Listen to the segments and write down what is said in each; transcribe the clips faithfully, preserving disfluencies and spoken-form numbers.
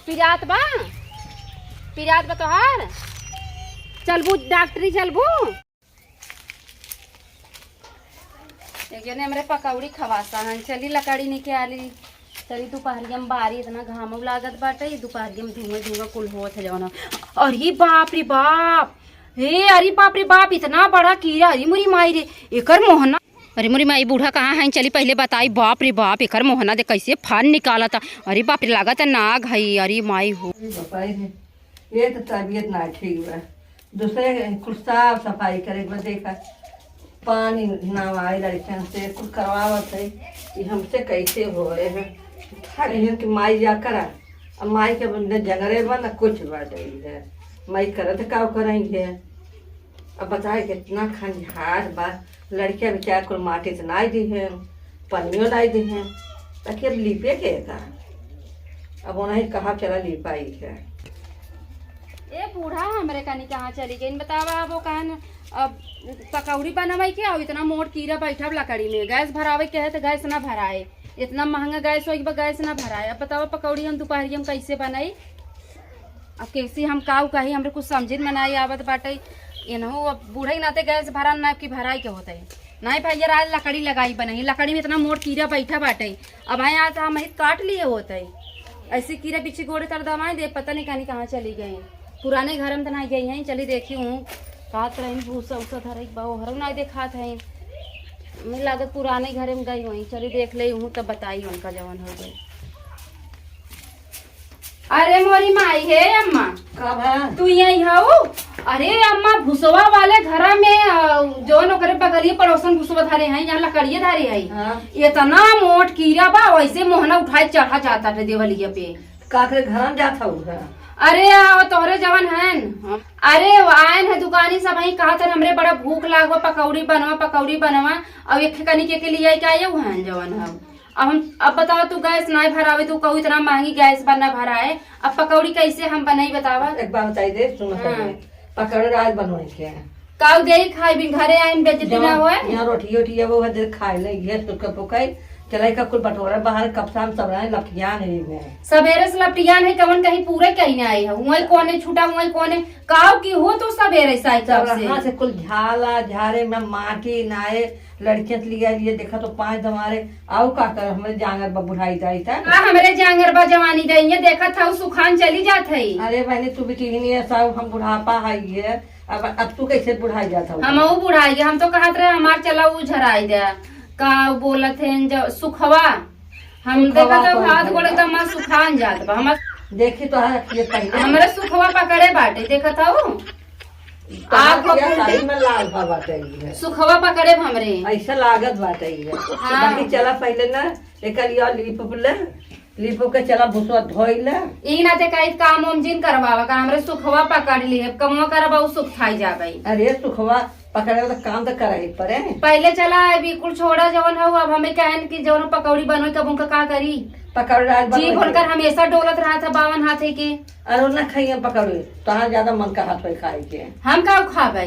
पिरात बा? पिरात बा तोहार? चलबू डॉक्टरी चलबू? एक जने हमरे पकौड़ी खवासा हन, चली लकड़ी निकाली। चली दुपहरिया में बारी इतना घामो लागत बाटे, ई दुपहरिया में धुआं धुआं कुल होत है जवन। अरे बाप रे बाप, हे अरे बाप रे बाप, इतना बड़ा कीड़ा, अरे मोरी माई रे, एकर मोहना। अरे मोरी माई, बूढ़ा कहाँ है? चली पहिले बताई। बाप रे बाप, एकर मोहना दे कैसे फान निकालता। अरे बाप रे, लागत है नाग है। अरे माई हो। अरे बाप रे, ये तो तबीयत ना ठीक बा। दूसरे कुल साफ सफाई करे के बा। देखा, पानी ना आए, लड़कियन से कुल करवावत है। ये हमसे कैसे हो रहे हैं? थक गई कि माई जा करा। अब माई के बंदे जंगरे बा, ना कुछ बाटे है। माई करत का करेंगे? अब बताए कितना खंजात बा, लड़किया बेचार कुल माटी से नाई दी है, पनियो नाई दी है, ताकि अब लीपे के का? अब उन्हें कहा चला लीपाई है। ए बूढ़ा, हमरे कनी कहाँ चली गई बतावा? अब वो कहन, अब पकौड़ी बनवाई के, और इतना मोट कीड़ा बैठा लकड़ी में, गैस भरावे के है तो गैस ना भराए, इतना महंगा गैस हो बा, गैस ना भराए। अब बतावा पकौड़ी हम दोपहरिया में कैसे बनाई? अब कैसे हम काऊ कही, हमरे कुछ समझे में नाई आवत बाटे। एनहू अब बूढ़े के नाते गैस भरा ना कि भराई के होते। नाई भैया, आज लकड़ी लगाई बनाई, लकड़ी में इतना मोट कीड़ा बैठा बाटे। अब आए आज हम ही काट लिए होते। ऐसे कीड़ा पीछे गोड़े तर दमाए दे, पता नहीं कहीं कहाँ चली गई। पुराने घर में तो ना गई हैं, चली देखी हूँ। कहत रही भूसा उसा धरे बा, ओहरो ना देखात है। मुझे लागत पुराने घरे में गई हुई, चली देख ले हूँ तब बताई उनका जवन हो गई। अरे मोरी माई, हे अम्मा। का भा? तू यही हऊ? अरे अम्मा, भुसवा वाले घरा में, अ, जौन ओकरे बगलिए पड़ोसन भुसवा धरे हैं, यहाँ लकड़िए धरे हैं। हाँ। इतना मोट कीड़ा बा, वैसे मोहना उठाए चढ़ा जाता रे देवलिया पे। का करे घर में जात हऊ है? अरे आ, तोहरे जवन हन। अरे आयन है दुकानी सब, वही कहत हन, हमरे बड़ा भूख लागो, पकौड़ी बनवा, पकौड़ी बनवा। और एक कनी के, के लिए आई के आए हुए हैं जवन हम। अब हम, अब बताओ, तू गैस नाई भरावे, तू कहू इतना महंगी गैस पर ना भराए, अब पकौड़ी कैसे हम बनाई बतावा? एक बात बताई दे, सुनो हाँ। पहले। पकौड़े रात बनवाई के। काऊ देई खाई बिन घरे आइन बेइज्जती ना होए। यहाँ रोटी ओटी अब वो दे खाए ले, गैस तो कब पकाई, चलाई का कुल बटोरा बाहर, कब शाम सब रहे लपटियान है में। सबेरे से लपटियान है, कवन कहीं पूरे कहीं ना आई है, वही कोने छूटा, वही कोने। काऊ की हो तू सबेरे साइकिल सब से। हाथ से कुल झाला, झारे में माटी नाए, लड़कियन से लिया लिए, देखा तो पाँच दमारे, आऊ का कर, हमरे जांगर बा बुढ़ाई जाई था। का हमरे जांगर बा जवानी जाई, ये देखत हऊ सुखान चली जात है। अरे बहनी, तू बिटिहनी है, सब हम बुढ़ापा है ये, अब, अब तू कैसे बुढ़ाई जात हऊ? हम ऊ बुढ़ाई, हम तो कहत रहे हमार चला ऊ झराई दे, का बोलत है जो सुखवा, हम सुखवा देखत हऊ कौन हाथ है? गोड़ एकदम हमार सुखान जात बा, हमार देखी तो है, ये पहले हमरे सुखवा पकड़े बाटे, देखत हऊ? तोहर आँख किया उल्टी। साड़ी में लाल भा बाटे ई है। सुखवा पकड़े हमरे। ऐसे लागत बाटे ई है। हाँ। बाकी चला पहले ना, एकर लिया लीप उप ले, लीप उप के चला भुसवा धोई ले। ई ना ते कही काम उम जिन करवावा, का हमरे सुखवा पकड़ ली है, कमवा करबा उ सुख थाई जाबे। अरे सुखवा पकड़े तो काम तो करे ही पड़े। पहले चला अभी कुल छोड़ा जवन हऊ, अब हमें कहन कि जवन पकौड़ी बनोई कब उनका का करी? पकौड़ी रात जी बनोई बोलकर के। हमेशा डोलत रहा था बावन हाथे के। अरे ना खाइए पकौड़ी, तोहार ज्यादा मन का हाथ होई खाए के। हम का खाबे?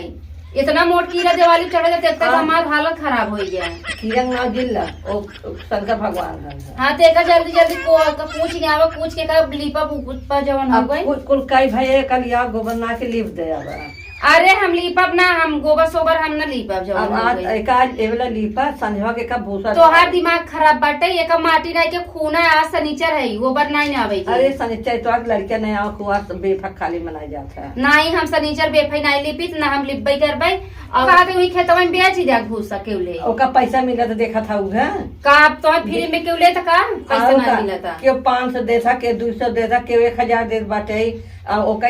इतना मोट कीड़ा दिवाली चढ़े जाते, तब हाँ। हमार हालत खराब हो गया। कीड़ा ना जिल्ला, ओ, ओ शंकर भगवान हन। हाँ, तो एका जल्दी जल्दी को, का पूछ के आवा, पूछ के का लीपा ऊपर जवन हो अब गई। कुल, कुल कई भाई एक लिया गोबर ना के लीप दे आवा। अरे हम लीपब ना, हम गोबर सोबर हम ना लीपब जवन अब हो आज गई। एका एवला लीपा, संझवा के का भूसा तोहार डाल। दिमाग खराब बाटे, एका माटी ना के खूना आज सनीचर है, गोबर ना आवे के। अरे सनीचर तो आज लड़का नहीं आवा, कुआ बेफा खाली मनाई जात है। नाही, हम सनीचर बेफई नाही लिपित, ना हम लिपबई करबई। और कहा तो वही खेतवा में बेच ही दे घूस सके उले। ओका पैसा मिलत देखत हऊ है? का अब तो फ्री में केहू लेत का? पैसा और ना का? मिलता। केहू पाँच सौ देता, केहू दो सौ देता, केहू एक हजार देत बाटे। आ ओका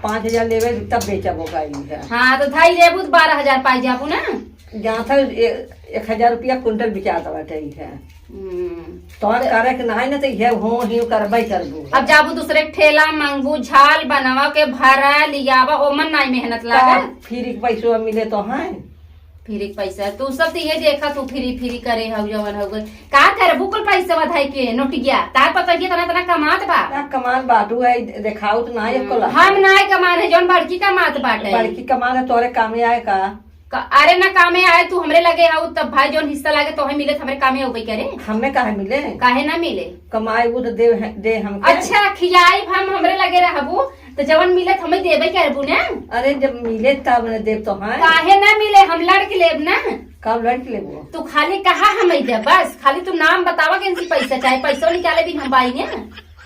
पाँच हजार लेवे तब बेचब ओका ई है। हाँ, तो धाई लेबू तो बारह हजार पाई जाबू ना। जहाँ तक ए-, एक हजार रुपया कुंटल बिचात बाटे ई है। हम्म। तोहर करे के नाई न त इहे हो ही करबे करबू। अब जाबू दूसरे के ठेला मांगबू, झाल बनावा के भरा लियावा, ओमन नाई मेहनत लागल। तब फ्री के पैसो मिले तो हैं। फ्री के पैसा, तू सब तो ये देखा, तू फ्री फ्री करे हऊ जवन हऊ गई। का करबू कुल पैसा बधाई के नोटिया? तार पता के तना तना कमात बा। का कमात बाटू है, देखाऊ तो ना एको ला। हम नाई कमान है, जौन बड़की कमात बाटे। बड़की कमात है, तोरे कामे आए का? क-, अरे ना कामे आए, तू हमरे लगे आऊ, तब भाई जौन हिस्सा लागे तोहे मिले, त हमरे कामे अउबे करे। हमें काहे मिले? काहे ना मिले? कमाई वो तो दे, दे हमके। अच्छा, खियाई हम, हमरे लगे रहबू, त जवन मिले त हमें देबे करबू ना। अरे जब मिले तब न देब तो हाँ। काहे ना मिले, हम लड़ के लेब ना। कब लड़ के लेबू? तू खाली कहा हमें दे, बस खाली तू नाम बतावा कि इनसे पैसा चाहे, पैसा निकाले भी हम बाई ने।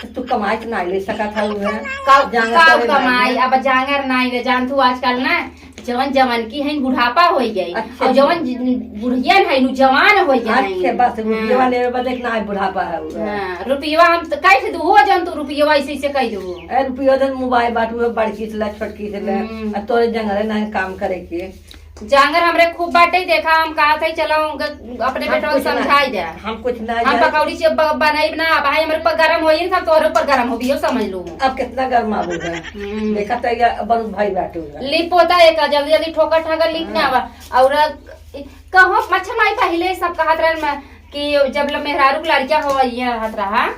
तो तू कमाई तो नाई ले सकत हऊ है। का, जांगर का तोरे कमाई? नाई है। अब जांगर नाई रे, जान तू आजकल ना जवन जवन की है बुढ़ापा होई गई। अच्छा। और जवन ज-, बुढ़ियन है नु जवान होई गई। अच्छा, बस रुपया हाँ। लेवे बदे के ना है बुढ़ापा है उ। हाँ, रुपया हम तो कैसे दू हो जौन तू रुपया ऐसे ऐसे कह दू। ए रुपया दे मोबाइल बाटू है बड़की से ले छोटकी से ले। हम्म। आ तोरे जंगले ना काम करे के। जांगर हमरे खूब बाटे, देखा हम कहा थे चलो उनके अपने हम बेटवा के कुछ ना, समझाई दे। हम कुछ ना हम जाने। पकौड़ी से ब-, बनाई ना, भाई हमरे ऊपर गरम होई ना, तोरे ऊपर गरम हो बियो समझ लो। अब कितना गरम आबू है। हम्म। देखा तो ये बन भाई बाटू है। लिप होता है का, जल्दी जल्दी ठोकर ठाकर लिप ना हाँ। आवा। और कहो मच्छर माई पहले सब कहत रहन म-, कि जब ल-, मेहरारू के लड़किया हो ये रहत रहा,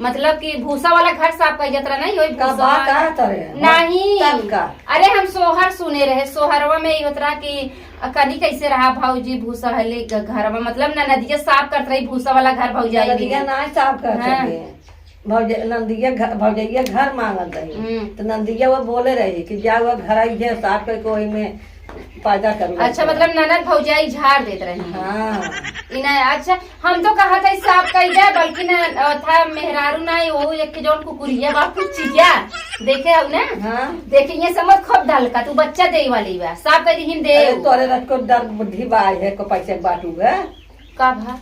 मतलब कि भूसा वाला घर साफ कइल जात रहा, नहीं, वही का भूसा बा, वाला। का तरे? नहीं। तब का? अरे, हम सोहर सुने रहे, सोहरवा में ई होत रहा कि कनी कैसे रहा भौजी भूसा हले घ-, घरवा, मतलब ना नदिया साफ करत रही भूसा वाला घर भौजाई नदिया में। ना साफ करत हाँ। रहे। भौज-, नंदिया घ-, भौजैया घर मांगत रही। हम्म। तो नंदिया वो बोले रही कि जा वो घर आई है साफ करके वही में पैदा करूँ। अच्छा, मतलब ननद भौजाई झाड़ देत रही। हाँ। इन्हें, अच्छा, हम तो कहा था साफ कई दे, बल्कि न, अ, था मेहरारू ना, वो एक के जौन कुकुरिया बा, पुच्चिया। देखे हऊ ना? हाँ। देखे, ये समझ खूब धलका, तू बच्चा दे वाली बा, साफ कई दीहिन दे। अरे, तोरे रख को डर बुद्धि बा, है को पैसे बाटू है। का भा?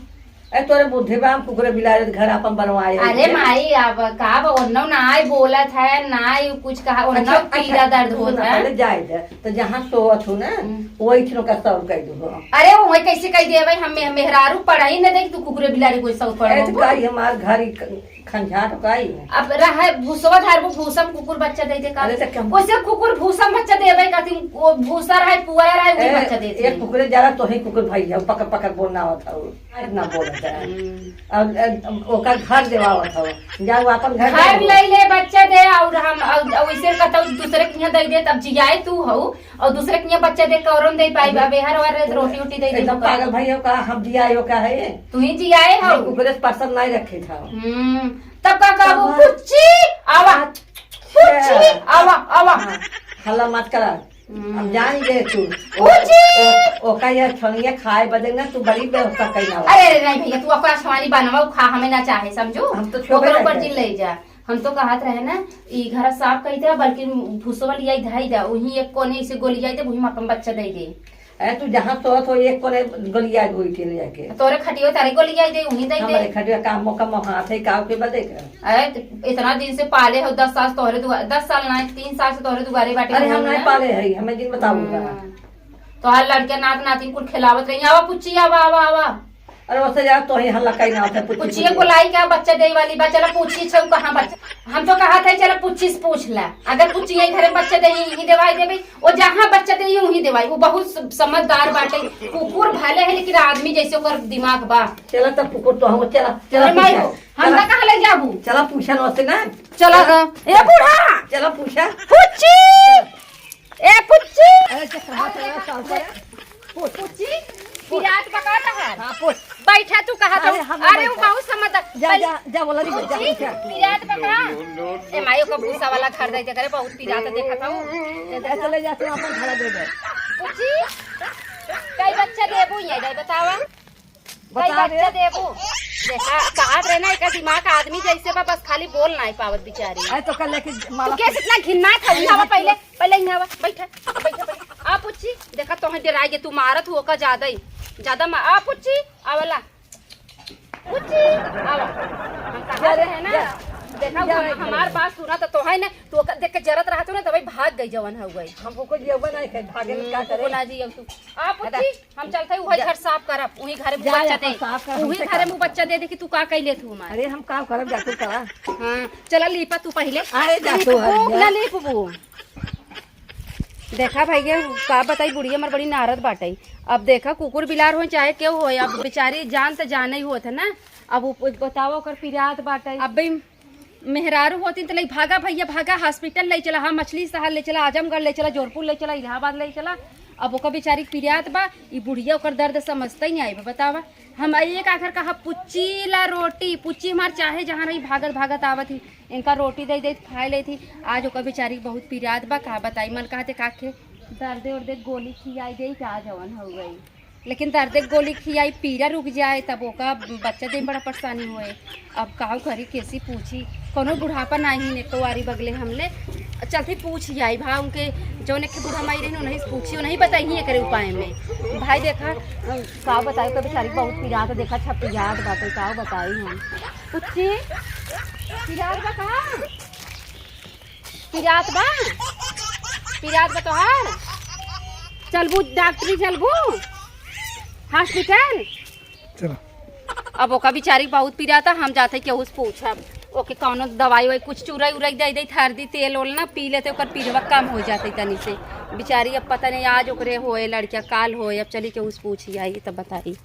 ए, तोरे बुद्धि बा, हम कुकुरे बिलारे घर आपन बनवाए अरे हैं। माई, अब का बा, ओन्नो ना आई बोलत है, ना आई कुछ कहा, ओन्नो अच्छा, पीड़ा अच्छा, दर्द सुन होत ना, है। पहले जाए दे। तो जहाँ सोवत हो ना, हम्म। वही ठिन ओकर सौर कर दो। अरे, वही कैसे कह दिया भाई, हम मेह-, मेहरारू पढ़ाई न देख, तू कुकुरे बिलारी कोई सौर पढ़ो। ए, तो काई हमार घर ही ख-, खंझाट काई है? अब रहे भूसवा धरबो, भूसा में कुकुर बच्चा दे दे का? अरे, तो क्या? वैसे कुकुर भूसा में बच्चा देवे का, वो भूसा रहे, पुअरा रहे, वही ए, बच्चा देते एक हैं। कुकुरे जरा तो ही कुकुर भाई है, पकड़, पकड़ बोलना होता हो, इतना बोलता है। हम्म। अब, अब ओकर घर देवावत हो, जा वो अपन घर घर दे दो। ले ले बच्चा दे, और हम, और, और वैसे कहता हूँ, दूसरे के यहाँ दे दे, तब जियाए तू हो, और दूसरे के यहाँ बच्चा दे कौरन दे पाई, अरे, बाबे हर वार रोटी उटी दे दे एकदम तो का? पागल भाई हो का, हम जियाए हो का है? तू ही जियाए हो। हम कुकुरे से पसंद नहीं रखे था। हम्म, तब का कहबो, तब पुच्ची, आवा, पुच्ची, अच्छा। आवा, आवा। हाँ, हल्ला मत करा। हम्म। हम जान गए तू। पुच्ची। ओ, ओ, ओका ये छनिया खाए बदे ना, तू बड़ी व्यवस्था कइला हो। अरे, अरे, नहीं भैया, तू ओकरा छवानी बनवा, उ खा हमें ना चाहे, समझू? हम तो छोड़े ओकर ऊपर रहते। जिन ले जा। हम तो कहत रहे ना, ई घर साफ कई दे, बल्कि भूसवा लियाई धाई दे, वहीं एक कोने से गोलियाई दे, वहीं में अपन बच्चा दे दे। ए, तू जहाँ सोवत हो, एक कोने गोलियाई हुई के ले जाके। तोरे खटियो तारे गोलियाई दे, वहीं दे दे। हमारे खटिया का मौका में हाथ है, का के बदे का? अरे, त-, इतना दिन से पाले हो, दस साल से तोहरे दुआ-, दस साल ना, तीन साल से तोहरे दुआरे बाटे अरे, हम नहीं पाले है, हमें जिन बताऊंगा। हम्म। तोहार लड़के नात नातिन कुल खिलावत रही। आवा पुच्ची, आवा, आवा, आवा। अरे, वैसे यार, तो ही हल्ला कहीं ना होता है, पुच्ची, पुच्ची पुच्ची। बोलाई क्या बच्चा दे वाली बा? चला पूछी छौ कहाँ बच्चा। हम तो कहा था, चला पुच्ची से पूछ ला। अगर पुच्ची यही घरे बच्चा दे, यही देवाई देबे। वो जहाँ बच्चा दे, वहीं देवाई। वो बहुत स-, समझदार बाटे। कुकुर भले है, लेकिन आदमी जैसे ओकर दिमाग बा। चला तब कुकुर तो हम, चला, चला अरे माई पूछा। हो, हम चला। का कहाँ ले जाबू? चला पूछा न से ना। चला, चला। अ, ए बूढ़ा। चला पूछा। पुच्ची। ए पुच्ची। अरे, चल, कहाँ चला, चल, चल। पुच्ची, पिरात बका तहार। हाँ, पूछ। बैठा तू कहा था। अरे, हम अरे, वो बैठा। बहुत समझदार। जा, पहले जा, जा, बोला नहीं, जा, पुच्ची, पूछा। पिरात बका। ए माई, ओका भूसा वाला घर दे दे करे, बहुत पिरात देखा था वो। जा, चले जा, तू अपन घर दे दे। पुच्ची, कई बच्चा देबू ये दे बतावा। कई बता बच्चा रे। देबू। देखा, कहत रहे ना, एकर दिमाग आदमी जैसे बा, बस खाली बोल नाई पावत बेचारी। अरे तो कल लेके माला तू कैसे इतना घिन्ना था? अरे इहाँ आवा मत पहले, पहले इहाँ आवा, बैठा, बैठा, बैठा। आ पुच्ची, देखा तोहे डराई के तू मारत हो का ज्यादा ही, ज्यादा मा-, आ पुच्ची, आवला। पुच्ची, आवा। हम कहत अरे, रहे ना, जा, देखा जा, हम, जा। हमार बात सुना तो तोहे ना, तू ओकर देख के जरत रहत हो ना, तबे भाग गई जवन हो गई। हमको कोई जीवन नहीं है, भागे में का हम्म, करे? को ना जी अब तू। आ हटा। पुच्ची, हम चलते हैं, वही जा। घर साफ करब, वही घरे में जा, बच्चा जा, दे, साफ कर, वही हमसे घरे काम में बच्चा दे दे कि तू का कह ले तू हमारे। अरे, हम काम करब, जा तू करा। हाँ, चला लीपा तू पहले। अरे, जा तू तू हट भूख जा। ना लीपबू। देखा भैया, का बताई, बुढ़िया हमार बड़ी नारद बाटे। अब देखा, कुकुर बिलार हो चाहे केहू हो, अब बेचारी जान त जाने ही होत है ना। अब वो बतावा, ओकर पिरात बाटे। अब भाई, मेहरारू होती त लई भागा भैया भागा, hospital लई चला, हाँ, मछली शहर लई चला, आजमगढ़ लई चला, जोधपुर लई चला, इलाहाबाद लई चला, अब ओकर बेचारी के पिरात बा, ई बुढ़िया ओकर दर्द समझते ही नहीं आई बा, बतावा। हम एक आखिर कहा, "पुच्ची ला रोटी।" पुच्ची हमार चाहे जहाँ रही, भागत भागत आवत ही, इनका रोटी दे दे, खाए लेत ही। आज ओकर बेचारी के बहुत पिरात बा, का बताई, मन कहते का खे दर्दे उर्दे गोली खियाई दे, का जवन हो गई। लेकिन दर्दे के गोली खियाई, पीरा रुक जाए, तब ओका बच्चा दे में बड़ा परेशानी होए। अब काहू करी, कैसी पूछी, कोनो बुढ़ापा नाही ने तो आरी बगले हमले। चलती पूछ आई भा उनके, जौन एक बूढ़ा माई रही, उन्हीं से पूछी, उन्हीं बताई एकरे उपाय में। भाई देखा, का बताई, ओकर बेचारी बहुत पिरात, देखा छपियात बाटे, का बताई हम। पुच्ची, पिरात बा का? पिरात बा? पिरात बा तोहार? चलबू डॉक्टरी, चलबू हॉस्पिटल? चला। अब ओका बेचारी बहुत पिरात, हम जाते केहू से पूछब, ओके कौनो दवाई ववाई, कुछ चुरई उरई दे दे, हरदी तेल ओल ना पी लेते, ओकर पीरवा कम हो जाते तनी से। बेचारी अब पता नहीं आज ओकरे होए लड़किया, काल होए, अब चली केहू से पूछी आई तब बताई।